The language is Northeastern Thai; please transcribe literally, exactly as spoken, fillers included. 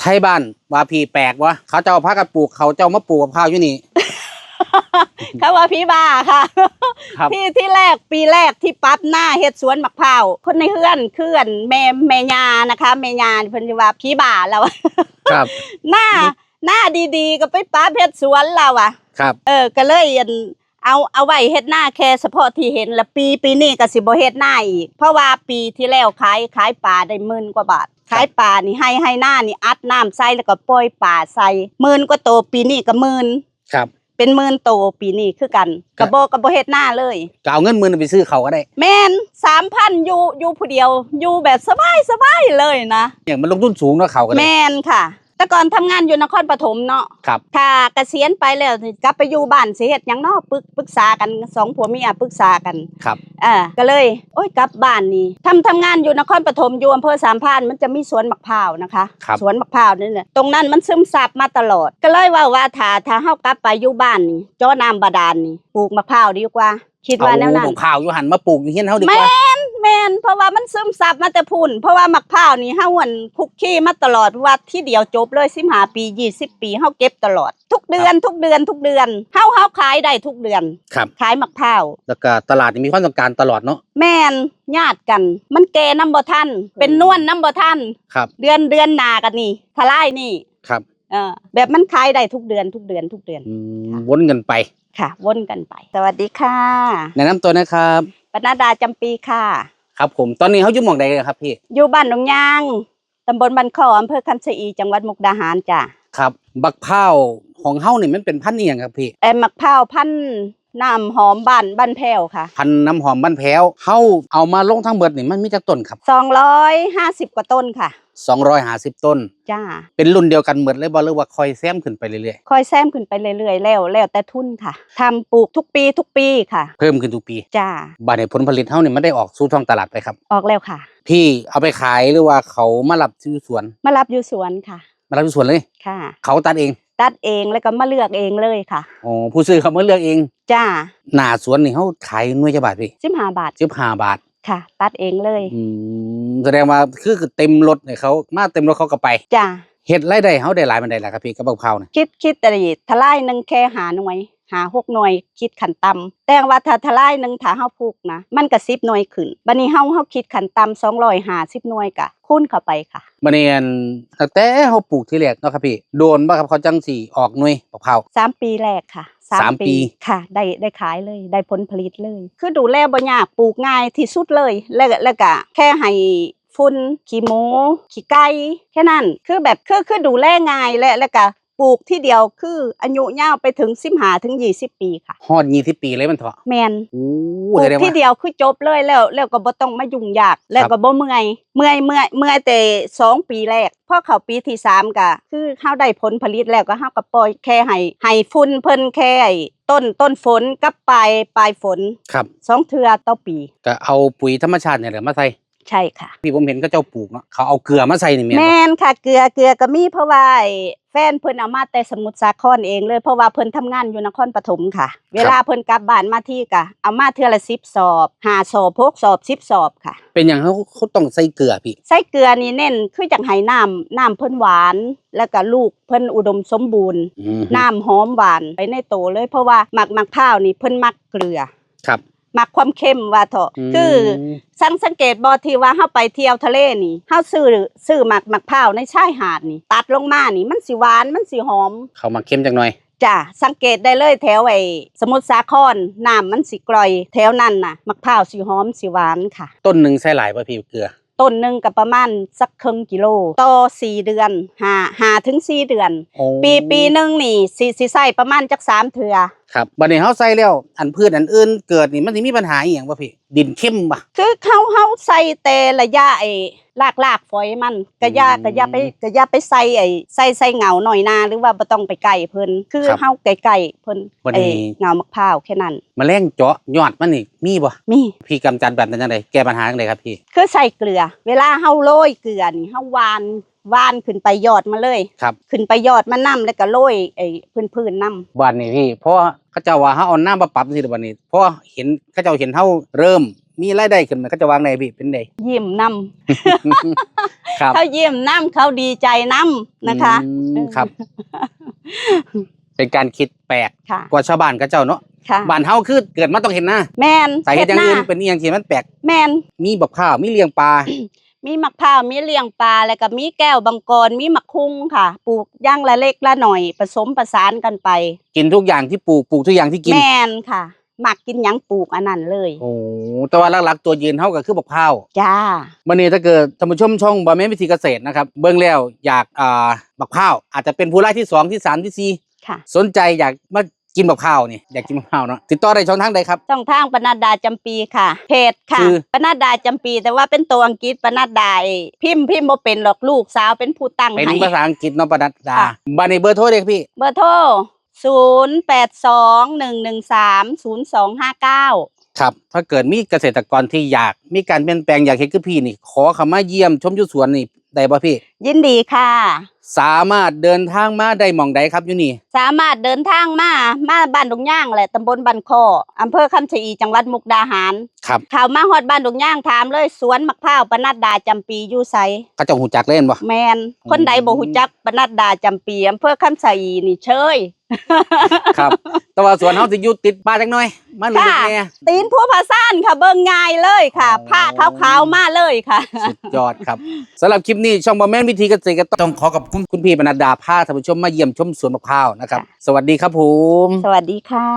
ไทบ้านว่าพี่แปลกวะ เขาเจ้าพากันปลูก เขาเจ้ามาปลูกมะพร้าวอยู่นี่ เขาว่าพี่บ้าค่ะ ครับ ที่ ที่แรก ปีแรกที่ปรับหน้าเฮ็ดสวนมะพร้าว คนในเฮือนคืออันแม่ แม่ย่านะคะ แม่ย่าเพิ่นสิว่าพี่บ้าแล้ว ครับ หน้า หน้าดีๆ ก็ไปปรับเฮ็ดสวนแล้วอะ ครับ เออ ก็เลยอัน เอา เอาไว้เฮ็ดนาแค่เฉพาะที่เห็น ละปี ปีนี้ก็สิบ่เฮ็ดนาอีก เพราะว่าปีที่แล้วขาย ขายปลาได้หมื่นกว่าบาท ขายปลานี่ ไฮ่ ไฮ่นานี่อัดน้ำใส่แล้วก็ปล่อยปลาใส่ หมื่นกว่าโต ปีนี้ก็หมื่น ครับ เป็นหมื่นโตปีนี้คือกัน ครับ ก็บ่ ก็บ่เฮ็ดนาเลย ก็เอาเงินหมื่นไปซื้อเขาวก็ได้ แม่น สามพัน อยู่ อยู่ผู้เดียว อยู่แบบสบายๆ เลยนะ อย่างมันลงทุนสูงเนาะ เขาวก็ได้ แม่นค่ะ แต่ก่อนทำงานอยู่นครปฐมเนาะ ครับ ถ้าเกษียณไปแล้วนี่กลับไปอยู่บ้านสิเฮ็ดหยังเนาะ ปรึก ปรึกษากันสองผัวเมียปรึกษากัน ครับ เออ ก็เลย โอ้ย กลับบ้านนี่ ทำ ทำงานอยู่นครปฐม อยู่อำเภอสามพราน มันจะมีสวนมะพร้าวนะคะ ครับ สวนมะพร้าวนี่แหละ ตรงนั้นมันซึมซับมาตลอด ก็เลยเว้าว่าถ้า ถ้าเฮากลับไปอยู่บ้านนี่ เจาะน้ำบาดาลนี่ ปลูกมะพร้าวดีกว่า คิดว่าแนวนั้น เอามะพร้าวอยู่หั่นมาปลูกอยู่เฮือนเฮาดีกว่า แม่น แม่น เพราะว่ามันซึมซับมาแต่พุ้น เพราะว่ามะพร้าวนี่เฮาหั่นคุกคีมาตลอด ว่าทีเดียวจบเลย สิบห้าปี ยี่สิบปี เฮาเก็บตลอด ทุกเดือน ครับ ทุกเดือน ทุกเดือน เฮา เฮาขายได้ทุกเดือน ครับ ขายมะพร้าว แล้วก็ตลาดนี่มีความต้องการตลอดเนาะ แม่น ญาติกัน มันแก่นำบ่ทัน เป็นนวลนำบ่ทัน ครับ เดือน เดือนหน้าก็นี่ ทลายนี่ ครับ เออ แบบมันขายได้ทุกเดือน ทุกเดือน ทุกเดือน อืม ค่ะ วนกันไป ค่ะ วนกันไป สวัสดีค่ะ แนะนำตัวนะครับ ปนัดดา จำปีค่ะ ครับผม ตอนนี้เฮาอยู่หม่องใดครับพี่ อยู่บ้านหนองยาง ตำบลบ้านข้อ อำเภอคำชะอี จังหวัดมุกดาหารจ้ะ ครับ บักพร้าวของเฮานี่มันเป็นพันธุ์อิหยังครับพี่ เอ่อ บักพร้าวพันธุ์น้ำหอมบ้าน บ้านแพ้วค่ะ พันธุ์น้ำหอมบ้านแพ้ว เฮาเอามาลงทั้งเบิดนี่มันมีจักต้นครับ สองร้อยห้าสิบกว่าต้นค่ะ สองร้อยห้าสิบต้น จ้า เป็นรุ่นเดียวกันเบิดเลยบ่ หรือว่าค่อยแซมขึ้นไปเรื่อยๆ ค่อยแซมขึ้นไปเรื่อยๆ แล้ว แล้วแต่ทุนค่ะ ทำปลูกทุกปีทุกปีค่ะ เพิ่มขึ้นทุกปี จ้า บาดนี้ผลผลิตเฮานี่มันได้ออกสู่ท้องตลาดไปครับ ออกแล้วค่ะ พี่เอาไปขายหรือว่าเขามารับอยู่สวน มารับอยู่สวนค่ะ มารับอยู่สวนเลย ค่ะ เขาตัดเอง ตัดเองแล้วก็มาเลือกเองเลยค่ะ อ๋อ ผู้ซื้อเขามาเลือกเอง จ้า หน้าสวนนี่เฮาขายหน่วยจักบาทพี่ สิบห้าบาท สิบห้าบาท ค่ะ ตัดเองเลย อืม แสดงว่าคือเต็มรถเนี่ย เขามาเต็มรถเขาก็ไป จ้า เฮ็ดรายได้เฮาได้หลายปานใดล่ะครับพี่ กับบักพร้าวเนี่ย คิด คิดแต่ละทลายหนึ่งแค่ห้าหน่วย ห้าหกหน่วย คิดขั้นต่ำ แต่ว่าถ้าทลายหนึ่งถ้าเฮาปลูกนะ มันก็สิบหน่วยขึ้น บัดนี้เฮา เฮาคิดขั้นต่ำสองร้อยห้าสิบหน่วยก็คูณเข้าไปค่ะ บัดนี้อัน ตั้งแต่เฮาปลูกทีแรกเนาะครับพี่ โดนบ่ครับเขาจังสิออกหน่วยบักพร้าว สามปีแรกค่ะ สาม สามปี ปี ค่ะ ได้ ได้ขายเลย ได้ผลผลิตเลย คือดูแลบ่ยาก ปลูกง่ายที่สุดเลย และ แล้วก็แค่ให้ฝุ่น ขี้หมู ขี้ไก่ แค่นั้น คือแบบ คือ คือดูแลง่าย และ แล้วก็ปลูกทีเดียว คืออายุยาวไปถึงสิบห้าถึงยี่สิบปีค่ะ ฮอดยี่สิบปีเลยแม่นเถาะ แม่น โอ้ ปลูก แสดงว่า ทีเดียวคือจบเลย แล้ว แล้วก็บ่ต้องมายุ่งยาก แล้วก็บ่เมื่อย เมื่อย เมื่อย เมื่อยแต่สองปีแรก พอเข้าปีที่สามก็คือเฮาได้ผลผลิตแล้วก็เฮาก็ปล่อยแค่ให้ ให้ฝุ่นเพิ่นแค่ไอ้ต้น ต้นฝนกับปลาย ปลายฝน ครับ สองเทื่อต่อปี ก็เอาปุ๋ยธรรมชาติเนี่ยแหละมาใส่ ใช่ค่ะ ที่ผมเห็นเขาเจ้าปลูกเนาะ เขาเอาเกลือมาใส่นี่แม่นบ่ แม่นค่ะ เกลือ เกลือก็มี เพราะว่าไอ้แฟนเพิ่นเอามาแต่สมุทรสาครเองเลย เพราะว่าเพิ่นทำงานอยู่นครปฐมค่ะ เวลาเพิ่นกลับบ้านมาทีก็เอามาเทื่อละสิบสอบ ห้าสอบ หกสอบ สิบสอบค่ะ เป็นหยังเขา เขาต้องใส่เกลือพี่ ใส่เกลือนี่เน้นคืออยากให้น้ำ น้ำเพิ่นหวาน แล้วก็ลูกเพิ่นอุดมสมบูรณ์ อืม น้ำหอมหวานไปในโตเลย เพราะว่าหมาก หมากพร้าวนี่เพิ่นมักเกลือ ครับ มักความเค็มว่าเถาะ อืม คือสัง สังเกตบ่ที่ว่าเฮาไปเที่ยวทะเลนี่ เฮาซื้อ ซื้อหมาก หมากพร้าวในชายหาดนี่ ตัดลงมานี่ มันสิหวาน มันสิหอม เขามักเค็มจักหน่อย จ้ะ สังเกตได้เลยแถวไอ้สมุทรสาคร น้ำมันสิกร่อย แถวนั้นน่ะ หมากพร้าวสิหอมสิหวานค่ะ ต้นหนึ่งใส่หลายบ่พี่เกลือ ต้นหนึ่งก็ประมาณสักครึ่งกิโล ต่อสี่เดือน ห้า ห้าถึงสี่เดือน โอ้ ปี ปีหนึ่งนี่สิ สิใส่ประมาณจักสามเทื่อ ครับ บัดนี้เฮาใส่แล้ว อันพืชอันอื่นเกิดนี่มันสิมีปัญหาอีหยังบ่พี่ ดินเค็มบ่ คือเฮา เฮาใส่แต่ระยะไอ้ราก รากฝอยมัน ก็อย่า อืม ก็อย่าไป ก็อย่าไปใส่ไอ้ ใส่ ใส่เหง้าหน้อยนา หรือว่าบ่ต้องไปใกล้เพิ่น คือ ครับ เฮาใกล้ๆเพิ่น บัดนี้ ไอ้เหง้าหมากพร้าวแค่นั้น แมลงเจาะยอดมันนี่มีบ่ มี พี่กำจัดแบบนั้นจั่งใด แก้ปัญหาจั่งใดครับพี่ คือใส่เกลือ เวลาเฮาโรยเกลือนี่ เฮาหว่าน หว่านขึ้นไปยอดมันเลย ครับ ขึ้นไปยอดมันนำ แล้วก็โรยไอ้พื้นๆนำ บัดนี้พี่ เพราะว่าเขาเจ้าว่าเฮาเอาน้ำมาปรับจั่งซี้ บัดนี้ เพราะเห็น เขาเจ้าเห็นเฮาเริ่ม มีรายได้ขึ้นมา เขาจะวางในพี่เป็นได ยิ้มนำ ครับ เขายิ้มนำ เขาดีใจนำนะคะ อืม ครับ เป็นการคิดแปลก ค่ะ กว่าชาวบ้านเขาเจ้าเนาะ ค่ะ บ้านเฮาคือเกิดมาต้องเฮ็ดนา แม่น สาเหตุอย่างอื่น เฮ็ดนา เป็นอีหยังที่มันแปลก แม่น มีบักพร้าว มีเลี้ยงปลา มีมะพร้าว มีเลี้ยงปลา แล้วก็มีแก้วมังกร มีมะคุงค่ะ ปลูกอย่างละเล็กละหน่อย ผสมผสานกันไป กินทุกอย่างที่ปลูก ปลูกทุกอย่างที่กิน แม่นค่ะ มักกินหยังปลูกอันนั้นเลย โอ้ แต่ว่าหลักๆตัวยืนเฮาก็คือบักพร้าว จ้า มื้อนี้ถ้าเกิดท่านผู้ชมช่องบ่แม่นวิถีเกษตรนะครับ เบิ่งแล้วอยาก อ่า บักพร้าว อาจจะเป็นผู้รายที่สอง ที่สาม ที่สี่ ค่ะ สนใจอยากมากินบักพร้าวนี่ อยากกินบักพร้าวเนาะ ติดต่อได้ช่องทางใดครับ ช่องทางปนัดดาจำปีค่ะ เพจค่ะ ชื่อ ปนัดดาจำปี แต่ว่าเป็นตัวอังกฤษ ปนัดดา ไอ้ พิมพ์ พิมพ์บ่เป็นหรอก ลูกสาวเป็นผู้ตั้งให้ เป็นภาษาอังกฤษเนาะ ปนัดดา ค่ะ บัดนี้เบอร์โทรเด้อพี่ เบอร์โทร ศูนย์แปดสอง หนึ่งหนึ่งสาม ศูนย์สองห้าเก้า ครับ ถ้าเกิดมีเกษตรกรที่อยากมีการเปลี่ยนแปลง อยากเฮ็ดคือพี่นี่ ขอเข้ามาเยี่ยมชมอยู่สวนนี่ได้บ่พี่ ยินดีค่ะ สามารถเดินทางมาได้หม่องใดครับอยู่นี่ สามารถเดินทางมา มาบ้านดงย่างแหละ ตำบลบ้านคอ อำเภอคำชะอี จังหวัดมุกดาหาร ครับ เข้ามาฮอดบ้านดงย่าง ถามเลย สวนมะพร้าวปนัดดาจำปีอยู่ไส เขาเจ้าฮู้จักเลยแม่นบ่ แม่น อืม คนใดบ่ฮู้จักปนัดดาจำปี อำเภอคำชะอีนี่เชย ครับ แต่ว่าสวนเฮาสิอยู่ติดป่าจักหน่อย มาลึกแน่ ค่ะ ตีนภูผาซ่านค่ะ เบิ่งง่ายเลยค่ะ อ๋อ ผ้าขาวๆมาเลยค่ะ สุดยอดครับ สำหรับคลิปนี้ช่องบ่แม่นวิถีเกษตรก็ต้องขอขอบคุณคุณพี่ปนัดดา พาท่านผู้ชมมาเยี่ยมชมสวนมะพร้าวนะครับ ค่ะ สวัสดีครับผม สวัสดีค่ะ